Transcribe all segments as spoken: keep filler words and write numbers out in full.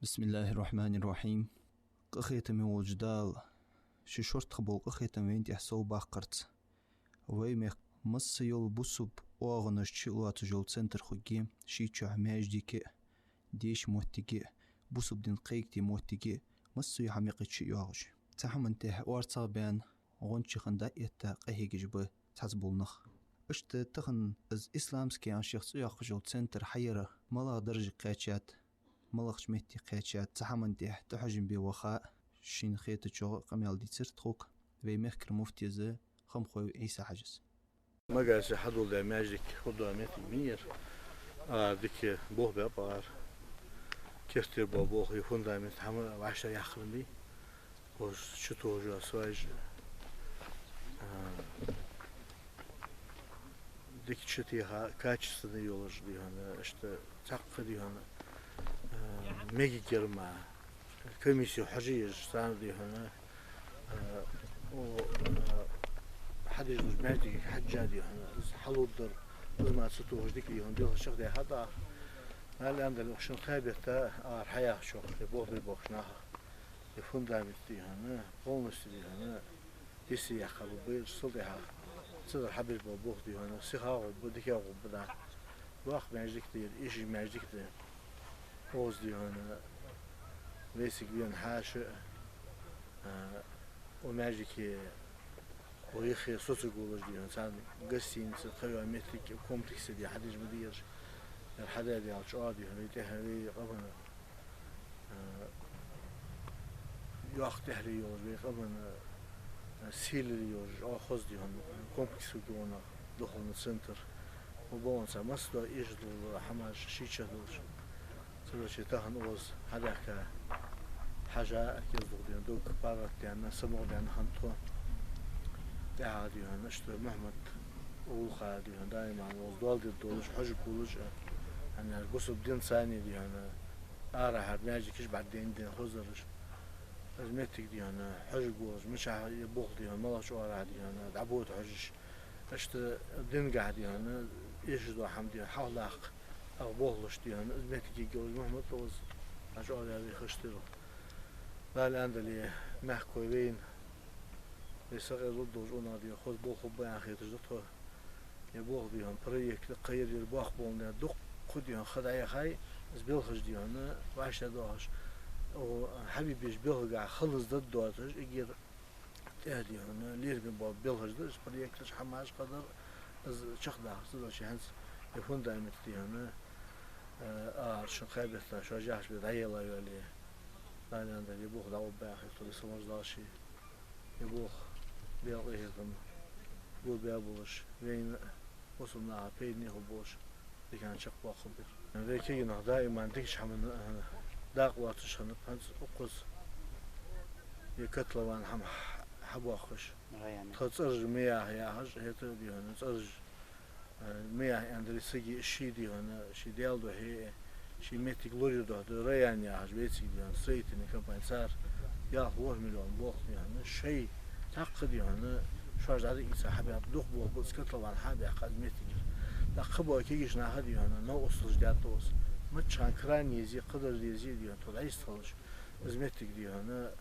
بسم الله الرحمن الرحيم. Къахетаме волча Дала ший шортта бола къахетам вайна тӀа совбаккхарца, вай мехка масса йола бусалба оагӀонаш чу а лоацаш йола центр хургья, ший чухь маьждиг а, деша моттиг а, бусалба дин кхайкаде моттиг а, массайола хӀама юкъе чу а йоагӀаш. Цу хӀаман тӀа орцагӀбаьнна, гӀончахана дӀа а этта къахьегаш ба цхьацца бола нах. Иштта тахан из исламски яхаш цӀи йоаккхаш йола центр хьаяра малагӀча дарже кхаьчад, малагӀча метте кхаьчад, цу хӀаман тӀа тӀахьожам бе ваха, шийна хетачох къамаьл дийцар тхога вай мехкара муфтес Хамхоев Ӏийса-Хьажас. Магасе хьадоладаь маьждиг хургдола моттиг ма йий ер. А, дика болх баьб ара. Керттера бола болх, е фундамент, хӀама вӀаштӀехьаяьккхар ма дий. Оаш чу тохаш йола свай, а, дика чу теха, качественни йолаш, дий хьона, иштта цхьаккха, дий хьона, а, мегаргьяр ма, комиссе хьожаш, царна, дий хьона, а, о, а, хьадеш долча маьждига хьежжа, дий хьона, из хьалургдар, из ма цу тохаш дика, дий хьона, делхаш чакхдаьхад. Мел аьнна дале, укх шин-кхаь бетта ара хьаяхачох, е болх бе боахкача наха, е фундамент, дий хьона, полностью, дий хьона, йисте яьккха ба, бер сел тӀехьа. Цудухьа хьабеш бола болх, дий хьона, сиха гӀоргба, дика гӀоргба, дӀа. Доккха маьждиг да ер, эшаш маьждиг да. Укхаза, дий хьона, вайцига вена хьаьша, а, укх маьждиге, укх юхе соцаргволаш, дий хьона, царна гостиница, кхыйола моттиг, комплекс, дий, хьадеш ма дий ераш. Ер хьадаьдаьлча, чӀоагӀа, дий хьона, вай тӀехьа вай къаман, а, йоккха тӀехьале йолаш, вай къаман, а, сийлале йолаш, чӀоагӀа хоза, дий хьона, комплекс хургья укхунах, духовный центр. Укх бокъонца масса дола эшаш дола хӀамаш ший чу долаш. Цудухьа тахан укхаза хьадаьхка Хьажа, кӀезига, дий хьона, дог паргӀатадаьнна, самукъадаьнна хиннад тхо. ТӀехьагӀа, дий хьона, иштта Мухьмад-Ӏулха, дий хьона, даиман укхаза доал дергдолаш, хьожаргволаш, а, хӀана аьлча бусалба динца цхьана, дий хьона, арахьара маьждигаш бӀаргадайна, дий хьона, хозараш. Из моттиг, дий хьона, хьожаргволаш, мичахьа я болх, дий хьона, малагӀча оагӀорахьа, дий хьона, дӀабода хьожаш. Иштта динагахьа, дий хьона, эшаш дола хӀама, дий хьона, хьалхадаккха, ах болхлуш, дий хьона, из моттиг йолаш Мухьмад укхаза, а, чӀоагӀа ваьв вай хашт тӀера. Дала аьнна дале, мехкахой вайна, вай сакъердалургдолаш, укхунах, дий хьона, хоза болх хургба аьнна хеташ да тхо. Е болх, дий хьона, проект кхыяр, ер боккха болх баь, дукха, дий хьона, ха дӀаяхай, из белхаш, дий хьона, вӀаштӀехьадоахаш, о, хьабе безача белхагахьа халаза даргдоацаш, эггара тӀехьа, дий хьона, лерхӀаме бола белхаш да, из проекташ, хӀамаш, кхыдар, из чакхдаккхар. Цудухьа хӀанз е фундамент, дий хьона, а, ара шин-кхаь бетта, шоаш яхача бетта дӀаяла йоалае, Дала аьнна дале, е болх дӀагӀоргба аьнна хетар тхона, Даьла салам-моаршал долда шоана. Е болх Даьла къахетам гулбаь болаш, вайна а, бусалба наха а пайдане хургболаш, дикан чакхбоаккхаргба ер. Вай кагий нах даиман дикача хӀаман, а, дакъа лоацаш хиннаб, хӀанз укхаза е котлован хӀама хьа-, хьабоаккхаш. Раян. Тха цӀераш ма яха яхаш, хӀаьта, дий хьона, цӀераш, а, ма яха аьнна дале, сага ший, дий хьона, ший Даьла духьа, ший моттиг лорае духьа да, Раян яхаш, вайцига, дий хьона, строительни компани, цар ялх-ворхӀ миллион болх, дий хьона, шоай цхьаккха, дий хьона, шоаш дӀа а ийца хьабаьб, дукха болх ба из котлован хьабаьккха из моттигера. ТӀаккха кхыбола кагийча наха, дий хьона, новкъосталаш даьд укхаза. Миччахьа кран езе, кхыдар езе, дий хьона, тхо дӀайистхилча, из моттиг, дий хьона,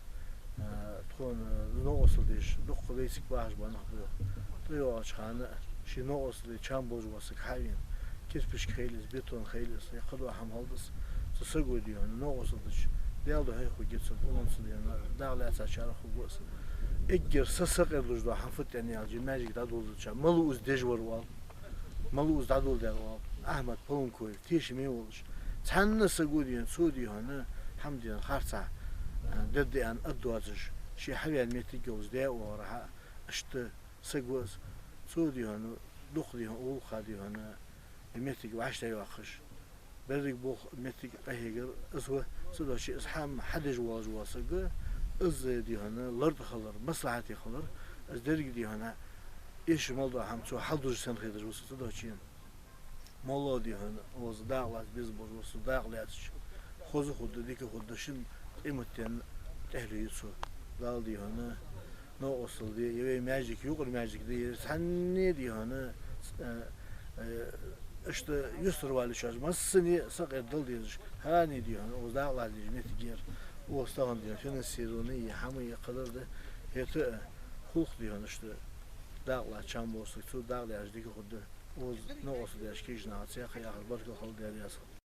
а, тхона новкъостал деш, дукха вайцига бахаш бола нах ба. ТӀайоагӀача хана ший новкъостале чам болаш вола саг хьавена, кирпичка хийла из, бетон хийла из, е кхыдола хӀама хилда из, цу саго, дий хьона, новкъостал дича, Даьла духьа хургья цунна, укхунца, дий хьона, дакъа лаьцачарах хургва из. Эггара са сакъердалуш дола хӀама фуд аьнна аьлча, е маьждиг дӀадоладича, малав из деш вар оал, малав из дӀадоладаьр оал, Ахьмад Палункоев тешаме волаш. Цхьанне саго, дий хьона, цо, дий хьона, хӀама, дий хьона, харцахьа, а, дергда аьнна аргдоацаш, ше хьавена моттиг йолаш, даь оагӀорахьа, иштта саг ва из. Цо, дий хьона, дукха, дий хьона, уллув ха, дий хьона, е моттиг вӀаштӀехьайоаккхаш, беррига болх, моттиг къахьегар из ва. Цудухьа из хӀама хьадеш волаш вола саг, из, дий хьона, лартӀа хилар, маслахьате хилар, из деррига, дий хьона, эшаш мел дола хӀама цо хьалдузаш санна хеташ ва со, цудухьа моллагӀа, дий хьона, укхаза дакъа лаца беза болаш ва со, дакъа лаьцача, хоза хургда, дика хургда, шин къематдийнахьа тӀехьале ю цо. Дала, дий хьона, новкъостал де, е вай маьждиг юкъара маьждиг да, е цхьанне, дий хьона, э, э, Иштта юстара валлача массане а сакъердал дезаш, хӀанз дий хьона, укхаза дакъа латташ моттигера, укхаза тахан дий хьона финансировани е хӀама е кхыдар да, хӀаьта а хул-кх дий хьона, иштта дакъа латта чам боссаг, цо дакъа деш дика хургда, укхаза новкъостал деш кийча нахаца яхха яхар баркал хилда, Даьла раьза хилва.